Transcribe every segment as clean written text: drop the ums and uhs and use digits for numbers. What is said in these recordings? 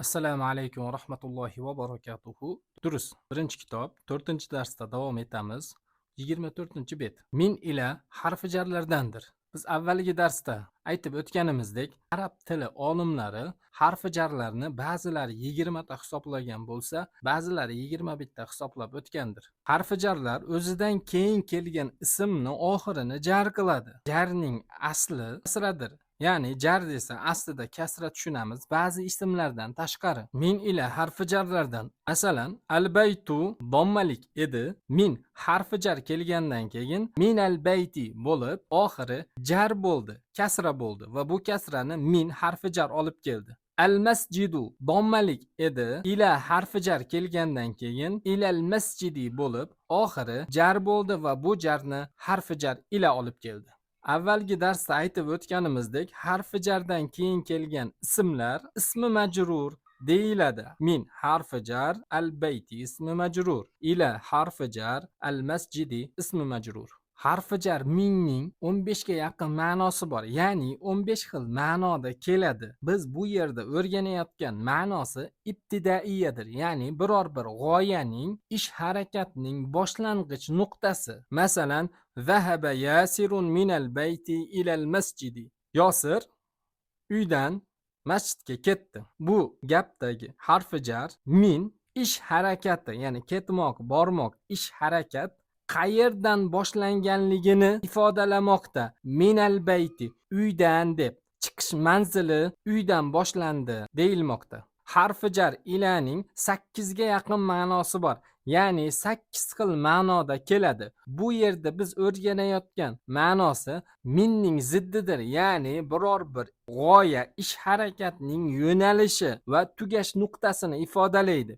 Assalomu alaykum va rahmatullohi va barakatuhu. Durust, birinchi kitob, 4-darsda davom etamiz. 24-bet. Min ila harfi jarlardandir. Biz avvalgi darsda aytib o'tganimizdek, arab tili olimlari harfi jarlarni ba'zilari 20 ta hisoblagan bo'lsa, ba'zilari 21 ta hisoblab o'tgandir. Harfi jarlar o'zidan keyin kelgan ismni oxirini jar qiladi. Jarning asli kasradir. Ya'ni jar desa aslida kasra tushunamiz ba'zi ismlardan tashqari. Min ila harfi jarlardan. Masalan, al-baytu dommalik edi. Min harfi jar kelgandan keyin minal bayti bo'lib, oxiri jar bo'ldi, kasra bo'ldi va bu kasrani min harfi jar olib keldi. Al-masjidu dommalik edi. Ila harfi jar kelgandan keyin ilal masjidi bo'lib, oxiri jar bo'ldi va bu jarni harfi jar ila olib keldi. Avvalgi darsda aytib o'tganimizdek, harfi jardan keyin kelgan ismlar ismi majrur deyiladi. Min harfi jar, al-bayti ismi majrur, ila harfi jar, al-masjidi ismi majrur. Harfi jar mingning 15 ga yaqin ma'nosi bor, ya'ni 15 xil ma'noda keladi. Biz bu yerda o'rganayotgan ma'nosi ibtidaiyadir, ya'ni biror bir g'oyaning, ish harakatning boshlang'ich nuqtasi. Masalan, zahaba Yasirun minal bayti ilal masjidi. Yosir uydan masjidga ketdi. Bu gapdagi harfi jar min ish harakati, ya'ni ketmoq, bormoq, ish harakat qayerdan boshlanganligini ifodalamoqda. Minal bayti uydan deb chiqish manzili uydan boshlandi deyilmoqda. Harfi jar ilaning 8 ga yaqin ma'nosi bor. Ya'ni 8 xil ma'noda keladi. Bu yerda biz o'rganayotgan ma'nosi minning ziddidir, ya'ni biror bir g'oya, ish harakatning yo'nalishi va tugash nuqtasini ifodalaydi.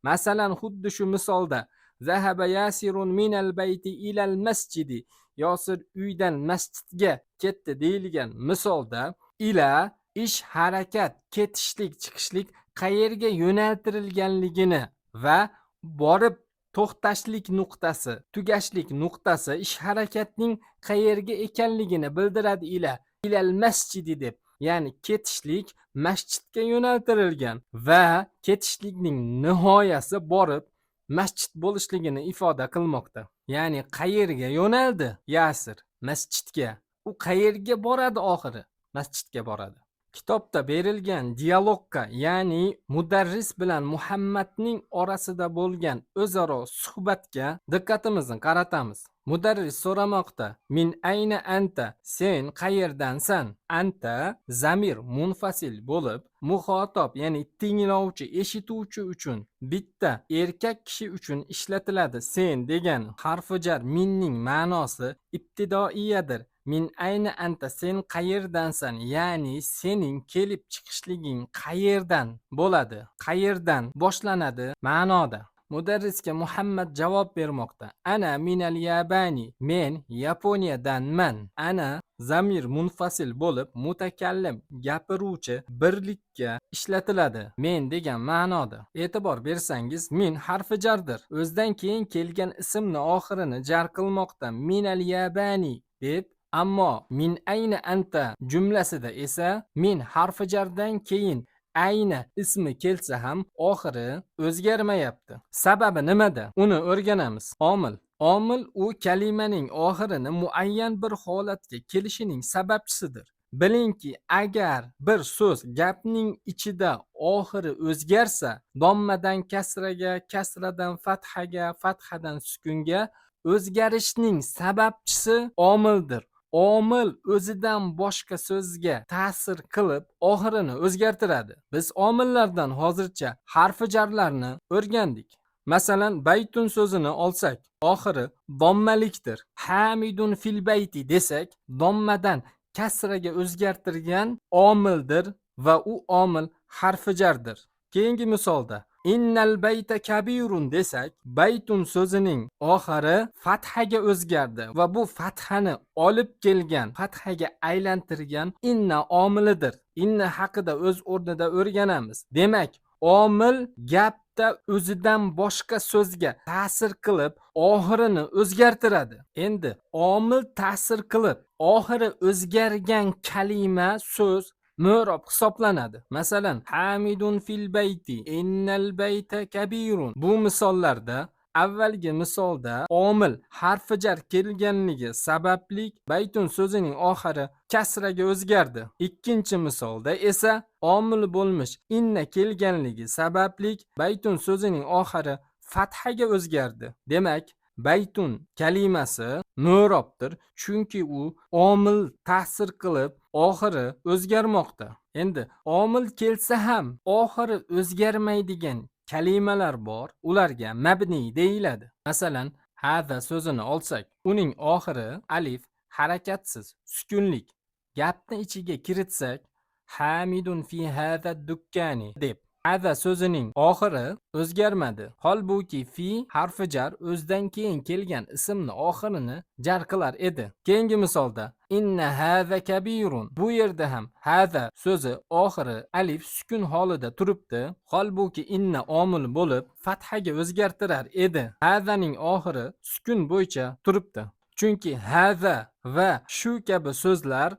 Masalan, xuddi shu misolda zahaba Yasirun minal bayti ilal masjidi. Yosir uydan masjidga ketdi deyilgan misolda ila ish harakat, ketishlik, chiqishlik qayerga yo'naltirilganligini va borib to'xtashlik nuqtasi, tugashlik nuqtasi ish harakatning qayerga ekanligini bildiradi ila ilal masjidi deb. Ya'ni ketishlik masjidga yo'naltirilgan va ketishlikning nihoyasi borib masjid bo'lishligini ifoda qilmoqda. Ya'ni qayerga yo'naldi Yasir? Masjidga. U qayerga boradi oxiri? Masjidga boradi. Kitobda berilgan dialogga, ya'ni mudarris bilan Muhammadning orasida bo'lgan o'zaro suhbatga diqqatimizni qaratamiz. Mudarris so'ramoqda: "Min ayna anta?" Sen qayerdansan? Anta zamir munfasil bo'lib, muxotob, ya'ni tinglovchi, eshituvchi uchun, bitta erkak kishi uchun ishlatiladi. Sen degan harfi jar minning ma'nosi ibtidoiyadir. Min ayna anta, sen qayerdansan, ya'ni sening kelib chiqishliging qayerdan bo'ladi, qayerdan boshlanadi ma'noda. Mudarrisga Muhammad javob bermoqda: Ana minal yabani, men Yaponiyadanman. Ana zamir munfasil bo'lib, mutakallim, gapiruvchi birlikka ishlatiladi. Men degan ma'noda. E'tibor bersangiz, min harfi jardir. O'zidan keyin kelgan ismni oxirini jar qilmoqda. Minal yabani deb. Ammo min ayna anta jumlasida esa min harfi jardan keyin ayna ismi kelsa ham oxiri o'zgarmayapti. Sababi nimada? Uni o'rganamiz. Omil. Omil u kalimaning oxirini muayyan bir holatga kelishining sababchisidir. Bilingki, agar bir so'z gapning ichida oxiri o'zgarsa, dommadan kasraga, kasradan fathaga, fathadan sukunga, o'zgarishning sababchisi omildir. Omil o'zidan boshqa so'zga ta'sir qilib, oxirini o'zgartiradi. Biz omillardan hozircha harfi jarlarni o'rgandik. Masalan, baytun so'zini olsak, oxiri dommalikdir. Hamidun fil bayti desak, dommadan kasraga o'zgartirgan omildir va u omil harfi jardir. Keyingi misolda innal bayta kabirun desak, baytun so'zining oxiri fathaga o'zgardi va bu fathani olib kelgan, fathaga aylantirgan inna omilidir. Inna haqida o'z o'rnida o'rganamiz. Demak, omil gapda o'zidan boshqa so'zga ta'sir qilib, oxirini o'zgartiradi. Endi omil ta'sir qilib, oxiri o'zgargan kalima, so'z mu'rob hisoblanadi. Masalan, Hamidun fil bayti, innal bayta kabirun. Bu misollarda avvalgi misolda omil harfi jar kelganligi sababli baytun so'zining oxiri kasraga o'zgardi. Ikkinchi misolda esa omil bo'lmish inna kelganligi sababli baytun so'zining oxiri fathaga o'zgardi. Demak, baytun kalimasi mu'robdir, chunki u omil ta'sir qilib oxiri o'zgarmoqda. Endi omil kelsa ham oxiri o'zgarmaydigan kalimalar bor, ularga mabni deyiladi. Masalan, hada so'zini olsak, uning oxiri alif harakatsiz, sukunlik. Gapni ichiga kiritsak, hamidun fi hada dukkani deb hada so'zining oxiri o'zgarmadi. Holbuki fi harfi jar o'zidan keyin kelgan ismni oxirini jar qilar edi. Keyingi misolda inna hada kabirun. Bu yerda ham hada so'zi oxiri alif sukun holida turibdi. Holbuki inna omil bo'lib fathaga o'zgartirar edi. Hadaning oxiri sukun bo'yicha turibdi. Chunki hada va shu kabi so'zlar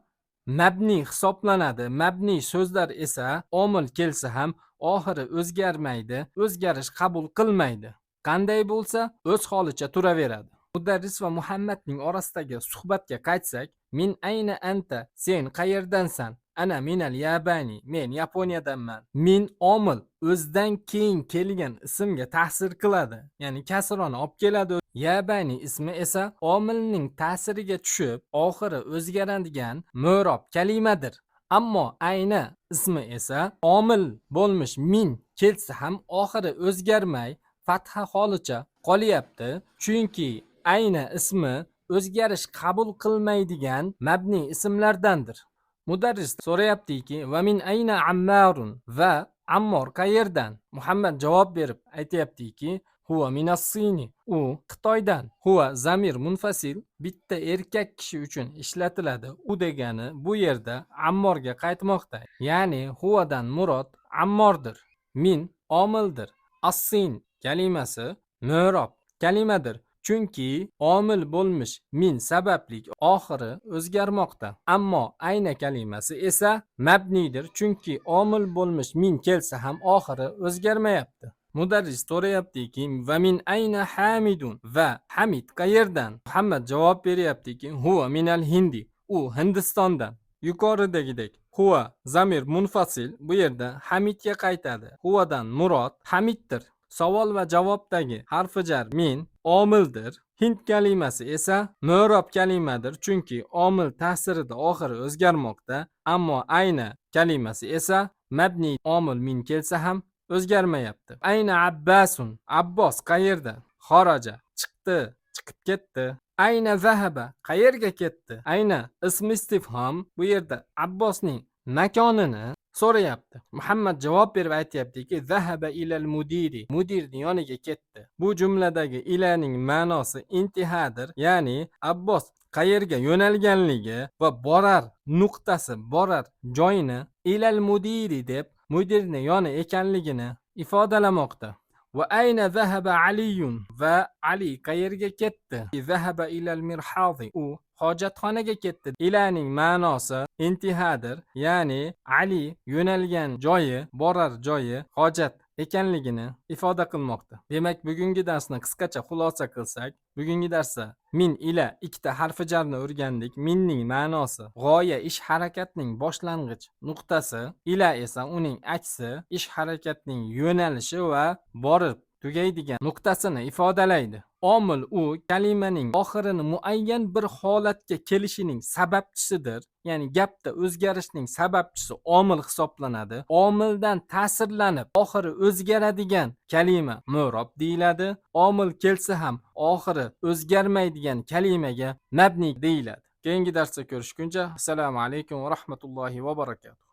mabni hisoblanadi. Mabni so'zlar esa omil kelsa ham oxiri o'zgarmaydi, o'zgarish qabul qilmaydi. Qanday bo'lsa, o'z holicha turaveradi. Mudarris va Muhammadning orasidagi suhbatga qaytsak, min ayna anta, sen qayerdansan? Ana minal yabani, men Yaponiyadanman. Min omil o'zidan keyin kelgan ismga ta'sir qiladi, ya'ni kasroni olib keladi. Yabani ismi esa omilning ta'siriga tushib, oxiri o'zgaradigan mu'rob kalimadir. Ammo ayna ismi esa omil bo'lmish min kelsa ham oxiri o'zgarmay fatha holicha qolyapti, chunki ayna ismi o'zgarish qabul qilmaydigan mabni ismlardandir. Mudarris so'rayaptiki, va min ayna ammarun, va Ammor qayerdan? Muhammad javob berib aytayaptiki, huwa minas-sini, u Xitoydan. Huwa zamir munfasil, bitta erkak kishi uchun ishlatiladi. U degani bu yerda Ammorga qaytmoqda. Ya'ni huvadan murod Ammordir. Min omildir. As-sin kalimasi mu'rob kalimadir. Chunki omil bo'lmish min sababli oxiri o'zgarmoqda. Ammo ayna kalimasi esa mabnidir, chunki omil bo'lmish min kelsa ham oxiri o'zgarmayapti. Mudarris so'rayaptiki, va min ayna Hamidun, va Hamid qayerdan? Muhammad javob beryaptiki, huwa minal hindi, u Hindistondan. Yuqoridagidek huwa zamir munfasil bu yerda Hamidga qaytadi. Huvadan murod Hamiddir. Savol va javobdagi harfi jar min omildir. Hind kalimasi esa mu'rob kalimadir, chunki omil ta'sirida oxiri o'zgarmoqda. Ammo ayna kalimasi esa mabni, omil min kelsa ham o'zgarmayapti. Ayna Abbasun, Abbos qayerda? Xoraja, chiqdi, chiqib ketdi. Ayna zahaba, qayerga ketdi? Ayna ismi istifhom bu yerda Abbosning makonini so'rayapti. Muhammad javob berib aytayaptiki, zahaba ilal mudiri, mudirning yoniga ketdi. Bu jumladagi ilaning ma'nosi intihadir, ya'ni Abbos qayerga yo'nalganligi va borar nuqtasi, borar joyini ilal mudiri deb mudirning yoni ekanligini ifodalamoqda. Va ayna zahaba Aliyun, va Ali qayerga ketdi? Zahaba ilal mirhadi, u hojatxonaga ketdi. Ilaning ma'nosi intihadir, ya'ni Ali yo'nalgan joyi, borar joyi hojat ekanligini ifoda qilmoqda. Demak, bugungi darsni qisqacha xulosa qilsak, bugungi darsda min ila ikkita harfi jarni o'rgandik. Minning ma'nosi g'oya, ish harakatning boshlang'ich nuqtasi, ila esa uning aksi, ish harakatning yo'nalishi va borib tugaydigan nuqtasini ifodalaydi. Omil u kalimaning oxirini muayyan bir holatga kelishining sababchisidir. Ya'ni gapda o'zgarishning sababchisi omil hisoblanadi. Omildan ta'sirlanib oxiri o'zgaradigan kalima mu'rob deyiladi. Omil kelsa ham oxiri o'zgarmaydigan kalimaga mabni deyiladi. Keyingi darsda ko'rishguncha, assalomu alaykum va rahmatullohi va barakatuh.